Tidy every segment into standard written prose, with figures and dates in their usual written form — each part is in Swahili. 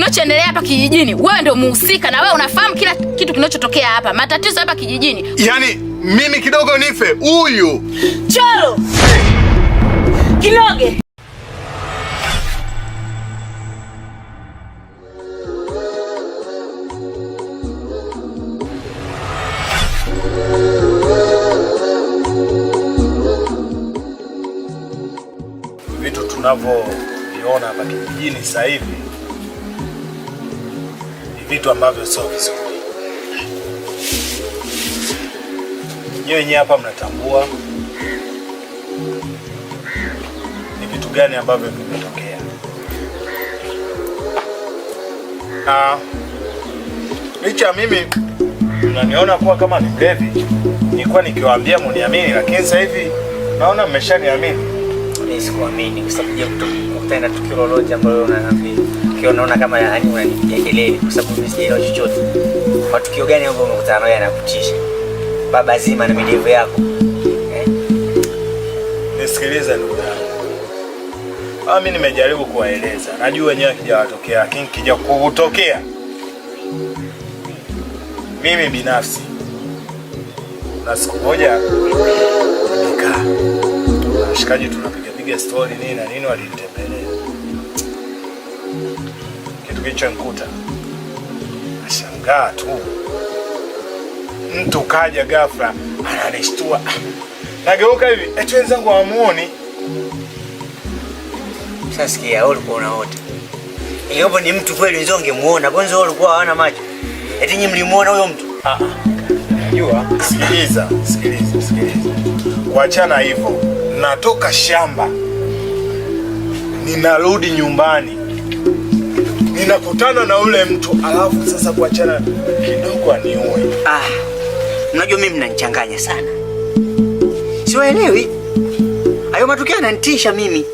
kinachoendelea hapa kijijini, wewe ndio muhusika na wewe unafahamu kila kitu kinachotokea hapa, matatizo hapa kijijini. Yaani mimi kidogo nife huyu Cholo Kinoge. Vitu tunavyoviona hapa kijijini sasa hivi ni vitu ambavyo sio vizuri. Nyewe wenyewe hapa mnatambua ni vitu gani ambavyo vimetokea, na licha mimi mnaniona kuwa kama ni mlevi, nilikuwa nikiwaambia muniamini, lakini sasa hivi naona mmeshaniamini. Mimi sikuamini kwa sababu ya kutokukutana na tukio lolote ambalo unaniambia. Ukiona unaona kama yaani unanipigia kelele kwa sababu mimi sijaelewa chochote. Matukio gani ambayo umekutana nayo yanakutisha? Baba zima na midevu yako. Eh? Nisikilize ndugu yangu. Mimi nimejaribu kuwaeleza. Najua wenyewe hakijawatokea, lakini kija kutokea. Mimi binafsi na siku moja nimekaa na washikaji tunapiga piga story nini na nini, walinitembelea. Kitu kilichonikuta, nashangaa tu, mtu kaja ghafla ananishtua. Nageuka hivi, eti wenzangu hawamuoni. Sasa sikia, wewe ulikuwa unaota. Ingekuwa ni mtu kweli wenzao ungemuona. Kwanza wao walikuwa hawana macho. Eti nyinyi mlimuona huyo mtu? Ah. Unajua, sikiliza, sikiliza, sikiliza. Kuachana hivyo, natoka shamba ninarudi nyumbani ninakutana na ule mtu, alafu sasa kuachana kidogo aniue. Ah, mnajua mimi mnanichanganya sana, siwaelewi. Hayo matukio yananitisha mimi.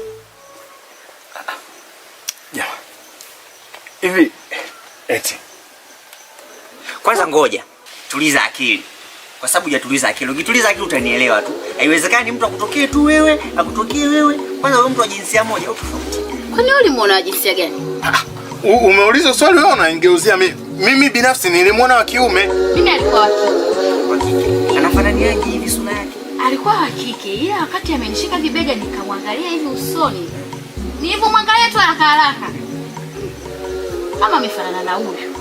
Hivi eti kwanza ngoja tuliza akili, kwa sababu hujatuliza akili. Ukituliza akili utanielewa tu. Haiwezekani mtu akutokee tu wewe, akutokee wewe. Kwanza wewe mtu wa jinsia moja au tofauti. Kwani wewe ulimuona wa jinsia gani? Umeuliza swali wewe unangeuzia mimi. Mimi binafsi nilimwona wa kiume. Mimi alikuwa wa kike. Wa kike. Anafananiaje hivi sura yake? Alikuwa wa kike, ila wakati amenishika vibega nikamwangalia hivi usoni. Nilipomwangalia tu haraka haraka, kama amefanana na huyu.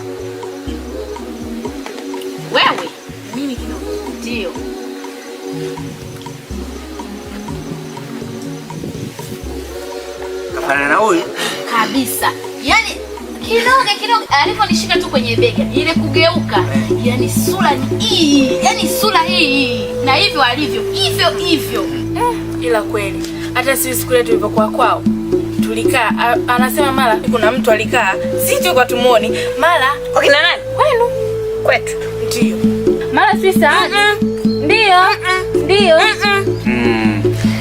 Wewe? Mimi kidogo. Ndio. Kafanana na huyu? Kabisa. Yaani kidogo kidogo aliponishika tu kwenye bega ile kugeuka, yaani sura ni hii, yaani sura hii na hivyo alivyo, hivyo hivyo. Ila kweli hata sisi siku ile tulivyokuwa kwao tulikaa, anasema mara kuna mtu alikaa, sisi tulikuwa tumuoni, mara kwa kina nani? Kwenu. Kwetu. Ndio. Mara sisi Ndio. Ndio.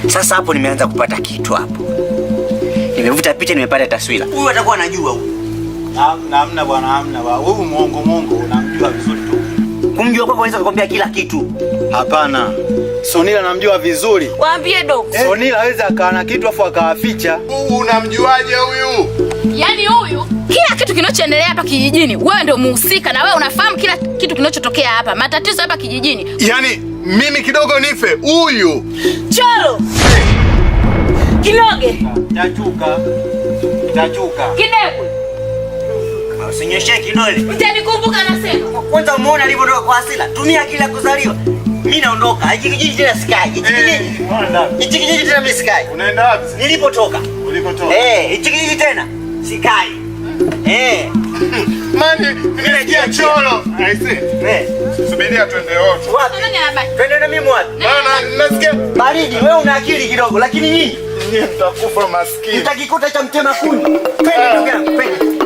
Sasa hapo nimeanza kupata kitu hapo. Nimevuta picha nimepata taswira. Huyu atakuwa anajua huyu. Hamna bwana, hamna bwana. Wewe muongo muongo unamjua vizuri tu. Kumjua kwako unaweza kukwambia kila kitu. Hapana. Sonila namjua vizuri. Waambie dogo. Sonila hawezi akaa na kitu afu akawaficha. Unamjuaje huyu? Yaani huyu kila kitu kinachoendelea hapa kijijini, wewe ndio muhusika na wewe unafahamu kila kitu kinachotokea hapa, matatizo hapa kijijini. Yaani mimi kidogo nife huyu. Cholo. Kinoge. Tachuka. Tachuka. Kidebwe. Usinyoshe kidole. Mtanikumbuka nasema. Kwanza umeona alivyotoka kwa hasira. Tumia akili ya kuzaliwa. Mimi naondoka. Hiki kijiji tena sikai. Hiki kijiji. Hiki kijiji tena mimi sikai. Unaenda wapi? Nilipotoka. Ulikotoka. Hiki kijiji tena sikai. Mani, nimesikia cholo. Aise. Subiria twende wote. Wapi? Nani anabaki? Twende na mimi wapi? Bana, nasikia baridi. Wewe una akili kidogo lakini nyinyi nyinyi mtakufa maskini. Mtakikuta cha mtema kuni. Twende ndugu yangu, twende.